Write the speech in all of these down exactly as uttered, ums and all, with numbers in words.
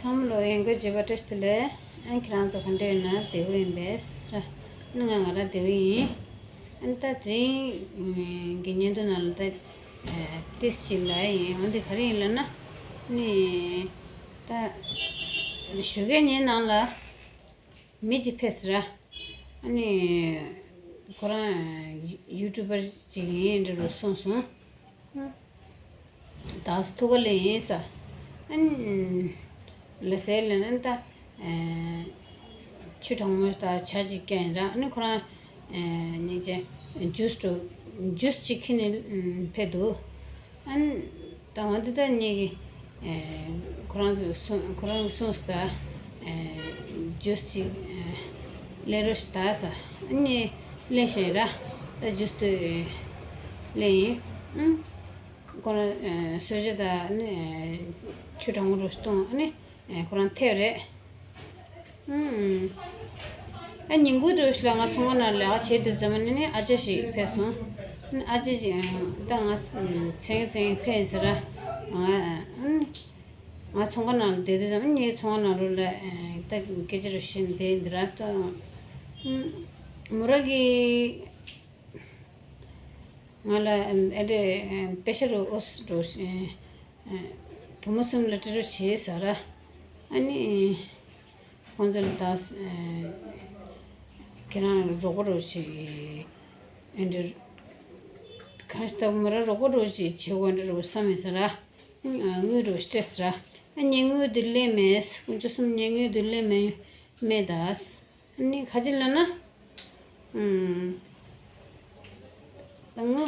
ཚང་མ་ལོ་ཡང་སྒོས་བརྗོད་པ་བཀྲ་ཤིས་བདེ་ལེགས། ཨ་ཁྱེད་རང་ཚོ་ག་འདྲ་ཡོད་ན། བདེ་པོ་ཡིན་པས། ཨ་ནི་ང་ང་རང་བདེ་པོ་ཡིན། ཨ་ནི་ད་དེ་རིང་གི་བརྙན་ཐུང་ནང་ལ་ད་ཏིས་ཅིག་ལ་ཡིན། འོན་ཏེ་ག་རེ་ཡིན་ལབ་ན། ནི་ད་ཞོགས་ཀས་ངའི་ནང་ལ་མི་གཅིག་ཕེབས་ཟེར། ཨ་ནི་ཁོ་རང་ཡུ་ཊུབ་པར་ཅིག་ཡིན་འདྲ་རུ་གསུངས་སོང་། ད་ཐུག་ག་ལེ་ཡིན་ས། ཨ་ནི་ལ་ཟེར་ལེ་ན་ད་ཆུ་གྲང་མོ་ད་ཇ་ཅིག་བསྐྱལ་ཡིན་ར། ཨ་ནི་ཁོ་རང་ཉིན་ཅན་ཇུས་ཏུ་ཇུས་ཅིག་ཁྱེར་ནས་ཕེབས་འདུག་ཨ་ནི་ད་འོན་ཏེ་ད་ངེད་ཀྱི་ཁོ་རང་ཚོས་གསུངས། ཁོ་རང་གིས་གསུངས་སོང་ད། ཇུས་ཅིག་ལེན་རོགས་ཞེས་ད་ས། ཨ་ནི་ལེན་ཤེས་ར། ད་ཇུས་དེ་ལེན་ཡིན། ཁོ་རང་གསོལ་ཇ་ད་ནི་ཆུ་གྲང་མོ་རུ་བཏུང་། ཨ་ནི་ཁོ་རང་ཐེབས་རེད། ཨ་ཉིན་གུང་དུ་ལ་ང་ཚོང་ཁང་ནང་ལས་ཀ་བྱེད་དུས་ཙམ་ནི་ནི་ཨ་ཅག་ཞིག་ཕེབས་སོང་། ཨ་ཅག་ཅིག་ད་ང་མཚན་མཚན་ཕེབས་ཟེར་ར། ང་ང་ཚོང་ཁང་ནང་ལ་བསྡད་དུས་ཙམ་ངའི་ཚོང་ཁང་ནང་ལོགས་ལ་ད་སྐད་ཆ་རུ་བཤད་བསྡད་འདི་ར། ད་མོ་ར་གི་ང་ལ་ཨེ་འདྲ་པེ་ཤ་རུ་ཨོ་སི་འགྲོ་ཞིང་བུ་མོ་གསུམ་ལ་སྤྲད་རོགས་བྱེད་ཟེར་ར། ཨ་ནི་ཁོང་ཚོ་ལ་ད་ཁྱེད་རང་རོགས་པ་རོགས་བྱེད། ཨེ་འདྲ་གང་ཞིག་ད་མོ་ར་རོགས་པ་རོགས་བྱེད་བྱེད་དགོས་འདྲ་རོགས་བསམ་ཡིན་ཟེར་ར། དངུལ་རོགས་སྤྲད་ཟེར་ར། ཨ་ཉིན་དངུལ་དེ་ལེན་མེད། ཁོང་ཚོ་གསུམ་ཉིན་དངུལ་དེ་ལེན་མེད་མེད་ད། ནི་ཁ་ཅིག་ལབ་ན། ཨུམ།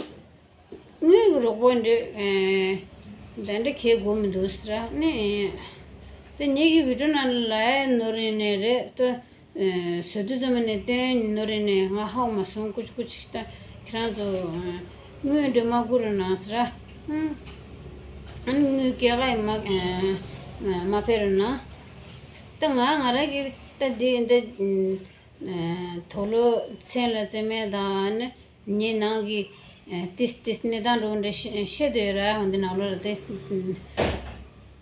དངུལ་དངུལ་གྱི་རོགས་པ་འདི་ཨེ་ད་འདྲ་གས་དགོས་མི་འདུག་ཟེར་ནི། དེ་ངེད་ཀྱི་བི་ཌིའོ་ནང་ལ་ཡ་ནོར་ཡིན་ནའི་རེད། ད་ཨེ་བཟོ་དུས་ཙམ་ནས་བཏོན་ནོར་ཡིན་ནའི་ང་ཧ་གོ་མ་སོང་། ཀུ་ཅི་ཀུ་ཅི་ད་ཁྱེད་རང་ཚོ་དངུལ་འདི་མ་བསྐུར་རོགས་གནང་ཟེར། ཨུམ། ཨ་ནི་དངུལ་སྐྱེལ་ག་ཡི་མ་ཨེ་མ་ཕེབས་རོགས་གནང་། ད་ང་ང་རང་གི་ད་འདི་འདི་ཨེ་དུག་ལོག་མཚན་ལ་བཙེམ་མེད་དང་ནི་ངའི་ནང་གི་ཨེ་ཏིས་ཏིས་གནས་སྟངས་འགྲོ་འདྲ་བཤད་བཤད་འདོད་ར། འོན་ཏེ་ནང་ལོགས་ལ་དེ་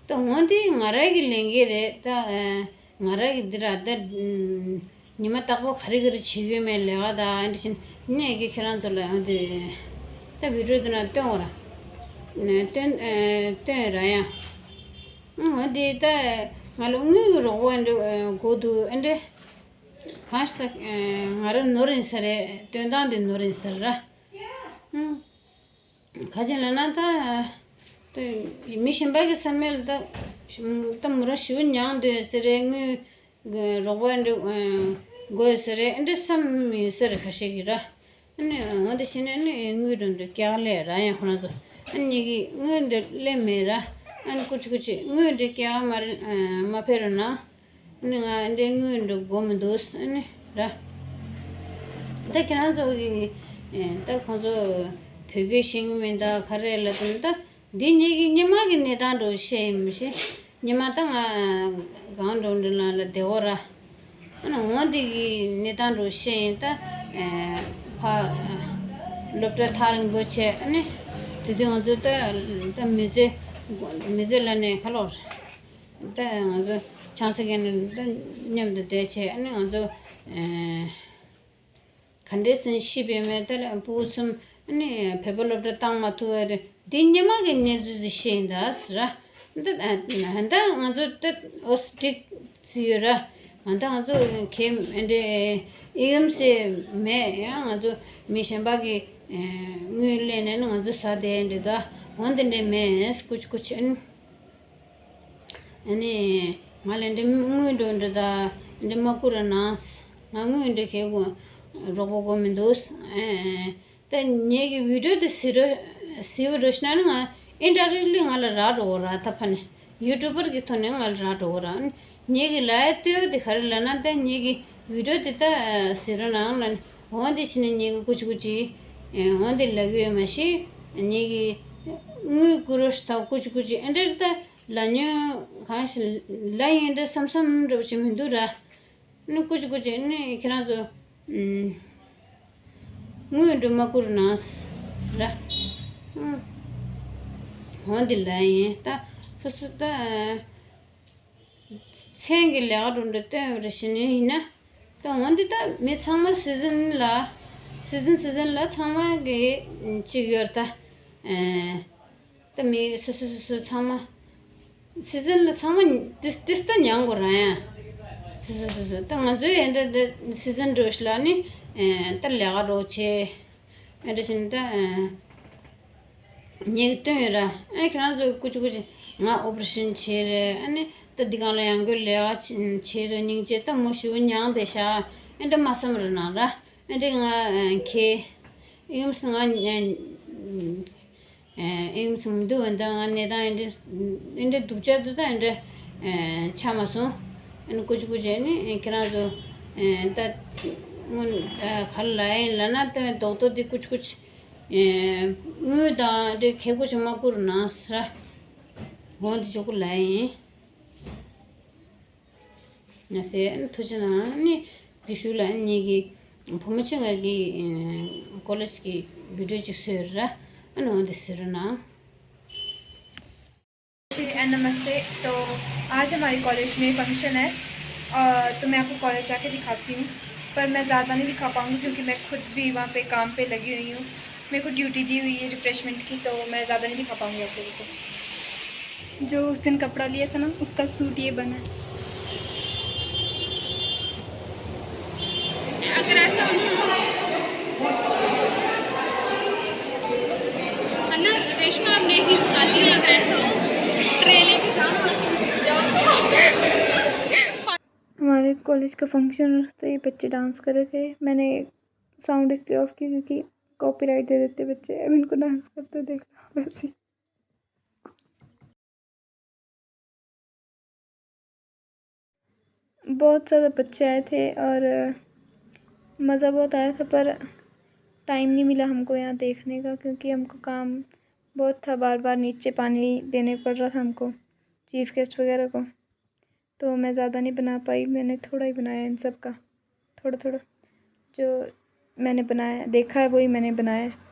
ད་འོན་ཏེ་ང་རང་གི་ལས་འགན་རེད་ད། ཨེ་ང་རང་གི་འདི་ར་ད་ཉི་མ་རྟག་པར་ག་རེ་ག་རེ་བྱེད་ཀྱི་ཡོད་མེད་ལས་ཀ་དང་འདི་བཞིན་ནས་ཀྱི་ཁྱེད་རང་ཚོ་ལ་འོན་ཏེ་ད་བི་ཌིའོ་འདི་ན་སྟོན་འོ་ར། སྟོན་ཨེ་སྟོན་ར་ཡང་། འོན་ཏེ་ད་ང་ལ་དངུལ་གྱི་རོགས་པ་འདི་དགོས་འདུག་ཨེ་འདྲ། གང་ཞིག་ད་ང་རང་ནོར་ཡིན་ས་རེད། སྟོན་སྟངས་དེ་ནོར་ཡིན་ས་རེད། ཨུམ། ག་ཅི་ལབ་ན་ད་ད་མི་གཞན་པ་གི་བསམ་མེད་ལ་ད་ད་མོ་རང་ཞེ་པོ་མྱངས་སྡོད་ཡོད་ས་རེད། དངུལ་རོགས་པ་འདྲ་དགོས་ཡོད་ས་རེད། ཨེ་འདྲ་བསམ་ཡོད་ས་རེད་ཁ་ཤས་ཀྱིས་ར། ཨ་ནི་འོ་འདི་བྱས་ནས་ཨ་ནི་དངུལ་འགྲོ་འདི་སྐྱག་ལས་ར་ཡང་ཁོ་རང་ཚོ་ཨ་ནི་ངེད་ཀྱིས་དངུལ་འདི་ལེན་མེད་ར། ཨ་ནི་ཀུ་ཅི་ཀུ་ཅི་དངུལ་འདི་སྐྱག་མ་རེད། མ་ཕེབས་རོགས་གནང་། ཨ་ནི་ང་འདི་དངུལ་འདི་དགོས་མི་འདུག་ཨ་ནི་ར། ད་ཁྱེད་རང་ཚོ་གི་ད་ཁོང་ཚོ་བོད་སྐད་ཤེས་ཀྱི་མིན་ད་ག་རེ་ལབ་དུས་ད། འདི་ངེད་ཀྱི་སྔོན་མ་གི་གནས་སྟངས་འདྲ་བོ་བཤད་ཡིན་མི་ཤེས། སྔོན་མ་ད་ང་སྒང་འགྲོ་འདི་ལ་ལ་བདེ་བོ་ར། ཨ་ནི་འོང་འདི་གི་གནས་སྟངས་འདྲ་བོ་བཤད་ཡིན་ད། ཨེ་ཕ་སློབ་གྲྭ་ཐག་རིང་པོ་བྱས། ཨ་ནི་དེ་དུས་ང་ཚོ་ད་ད་མི་ཚེ་མི་ཚེ་ལ་ནས་ཁ་ལོར་ད་ང་ཚོ་ཆང་ས་གན་ནས་ད་མཉམ་དུ་བསྡད་བྱས། ཨ་ནི་ང་ཚོ་ཨེ། ག་འདྲས་ཟིན་ཤི་བའི་མེ་ཏལ་ཕྲུ་གུ་གསུམ་ནི་བོད་པ་སློབ་གྲྭ་བཏང་མ་ཐུབ་པ་རེད། འདི་སྔོན་མ་གི་གནས་ཚུལ་ཞིག་ཤེས་ཡིན་ད་ཟེར། འདི་ད་ང་ཚོ་ད་ཨོ་སི་ཊིག་ཟེར་ཡོད་ར། ང་ད་ང་ཚོ་གེ་འདྲས་ཨི་ཨེམ་སི་མེད། ཡང་ང་ཚོ་མི་གཞན་པ་གི་དངུལ་ལེན་ནས་ནི་ང་ཚོ་ཟ་བསྡད་འདྲ་ད། འོ་འདི་འདྲས་མེད། ཀུ་ཅི་ཀུ་ཅི་ཨ་ནི། ཨ་ནི་ང་ལ་འདི་དངུལ་འགྲོ་འདྲ་ད་འདི་མ་བསྐུར་རོགས་གནང་། ང་དངུལ་འདི་གས་དགོས། རོགས་པ་དགོས་མི་འདུག་ཨེ་ད་ངེད་ཀྱི་བི་ཌིའོ་འདི་གཟིགས་རོགས་གཟིགས་པ་རོགས་ཞེ་ན་ནི་ང་ཨིན་ཌ་རེག་ལི་ང་ལ་རག་འགྲོ་གི་ར། ད་ཕ་ནི་ཡུ་ཊུབ་པར་གི་ཐོག་ནས་ང་ལ་རག་འགྲོ་གི་ར། ངེད་ཀྱི་ལབ་ཡ་ལྟོས་འདི་ག་རེ་ལབ་ན། ད་ངེད་ཀྱི་བི་ཌིའོ་འདི་ད་གཟིགས་རོགས་གནང་ལབ་ནི། འོ་འདི་བྱས་ནས་ངེད་ཀྱི་ཀུ་ཅི་ཀུ་ཅི་འོ་འདི་ལབ་གི་ཡོད་མ་གཞི། ངེད་ཀྱི་དངུལ་བསྐུར་རོགས་ཞེ་ད་ཀུ་ཅི་ཀུ་ཅི་ཨེ་འདྲ་ད། ལ་ཉོན་གང་ཞིག་ལ་ཡིན་འདྲ་བསམ་བསམ་འདྲ་བོ་ཞིག་མི་འདུག་ར། ནི་ཀུ་ཅི་ཀུ་ཅི་ནི་ཁྱེད་རང་ཚོ་ཨུམ་དངུལ་འདྲ་མ་བསྐུར་གནང་ཟེར་ར། ཨུམ་འོ་འདི་ལ་ཡིན་ད། སོ་སོ་ད། མཚན་གྱི་ལས་ཀ་འགྲོ་འདྲ་སྟོན་རེ་བྱེད་ནི་ཡིན་ན། ད་འོན་ཏེ་ད་མི་ཚང་མ་སི་ཛིན་ལ། སི་ཛིན་སི་ཛིན་ལ་ཚང་མ་གི་ཅིག་ཡོད་ད། ཨེ། ད་མི་སོ་སོ་སོ་སོ་ཚང་མ། སི་ཛིན་ལ་ཚང་མ་ཏིས་ཏིས་ད་མྱང་དགོས་ར་ཡ། སོ་སོ་སོ་སོ་ད་ང་ཚོའི་ཨེ་འདྲ་འདྲ་སི་ཛིན་འགྲོ་ཤི་ལ་ནི། ཨེ། ད་ལས་ཀ་རོགས་བྱེད། ཨེ་འདྲ་བྱས་ནས་ད། ཨེ། ངས་སྟོན་ཡོད་ར། ཨེ། ཁྱེད་རང་ཚོ་ཀུ་ཅི་ཀུ་ཅི་ང་ཨོ་པ་རེ་ཤན་བྱས་རེད། ཨ་ནི་ད་འདི་གང་ལ་ཡང་སྒོས་ལས་ཀ་བྱས་རེད། སྙིང་རྗེ། ད་མོ་ཞུ་མྱང་བསྡད་ཤག་ཨེ་འདྲ་མ་བསམ་ར་ནང་ར། ཨེ་འདྲ་ང་ཁེ་ཡུམ་སི་ང་ཨེ་ཡུམ་སི་མི་འདུག་འོན་ཏེ་ང་གནས་སྟངས་ཨེ་འདྲ་ཨེ་འདྲ་སྡུག་ཅག་འདུག་ད་ཨེ་འདྲ་ཆགས་མ་སོང་། ཨེ་ནི་ཀུ་ཅི་ཀུ་ཅི་ཨེ་ནི་ཁྱེད་རང་ཚོ་ཨེ་ད་སྔོན་ག་ལ་ཡིན་ལབ་ན་ད་རྡོག་རྡོག་འདི་ཀུ་ཅི་ཀུ་ཅི། ཨེ། དངུལ་དང་དེ་ཁེ་གོ་ཆུང་མ་བསྐུར་ན་ཟེར། འོང་དེ་ཆོག་གི་ལ་ཡིན། ང་ཟེར་ཐུགས་རྗེ་གནང་ནི་དེ་ཞུ་ལ་ངེད་ཀྱི་བུ་མོ་ཆུང་ངེད་ཀྱི་ཀོ་ལེཇ་གི་བི་ཌིའོ་ཅིག་བཟོས་ར། ཨ་ནི་འོང་དེ་ཟེར་ན། श्री एंड नमस्ते। तो आज हमारे कॉलेज में फंक्शन है, और तो मैं आपको कॉलेज जाके दिखाती हूँ, पर मैं ज़्यादा नहीं दिखा पाऊँगी क्योंकि मैं खुद भी वहाँ पे काम पे लगी हुई हूँ। मेरे को ड्यूटी दी हुई है रिफ़्रेशमेंट की, तो मैं ज़्यादा नहीं दिखा पाऊँगी आप लोगों को। जो उस दिन कपड़ा लिया था ना, उसका सूट ये बना है। अगर ऐसा हो ना, है ना, रेशमा, आपने हील्स डाल ली है, अगर ऐसा हो, ट्रे लेके जाओ, जाओ तो। हमारे कॉलेज का फंक्शन, तो ये बच्चे डांस कर रहे थे। मैंने साउंड इसलिए ऑफ किया क्योंकि कॉपीराइट दे देते बच्चे। अब इनको डांस करते देख लो वैसे ही। बहुत ज़्यादा बच्चे आए थे और मज़ा बहुत आया था, पर टाइम नहीं मिला हमको यहाँ देखने का, क्योंकि हमको काम बहुत था, बार बार नीचे पानी देने पड़ रहा था हमको, चीफ गेस्ट वगैरह को। तो मैं ज़्यादा नहीं बना पाई, मैंने थोड़ा ही बनाया इन सब का, थोड़ा थोड़ा जो मैंने बनाया, देखा है, वही मैंने बनाया है।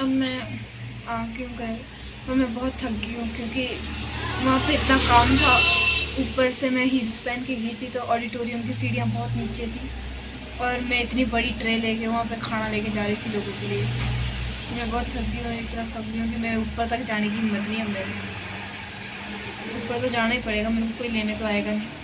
अब मैं आ क्यों गए? तो मैं बहुत थक गई हूँ क्योंकि वहाँ पे इतना काम था। ऊपर से मैं हील्स पहन के गई थी तो ऑडिटोरियम की सीढ़ियाँ बहुत नीचे थी और मैं इतनी बड़ी ट्रे लेके वहाँ पे खाना लेके जा रही थी लोगों के लिए। मैं बहुत थक गई हूँ, इतना थक गई हूँ कि मैं ऊपर तक जाने की हिम्मत नहीं है मेरी। ऊपर तो जाना ही पड़ेगा, मेरे को कोई लेने तो आएगा नहीं।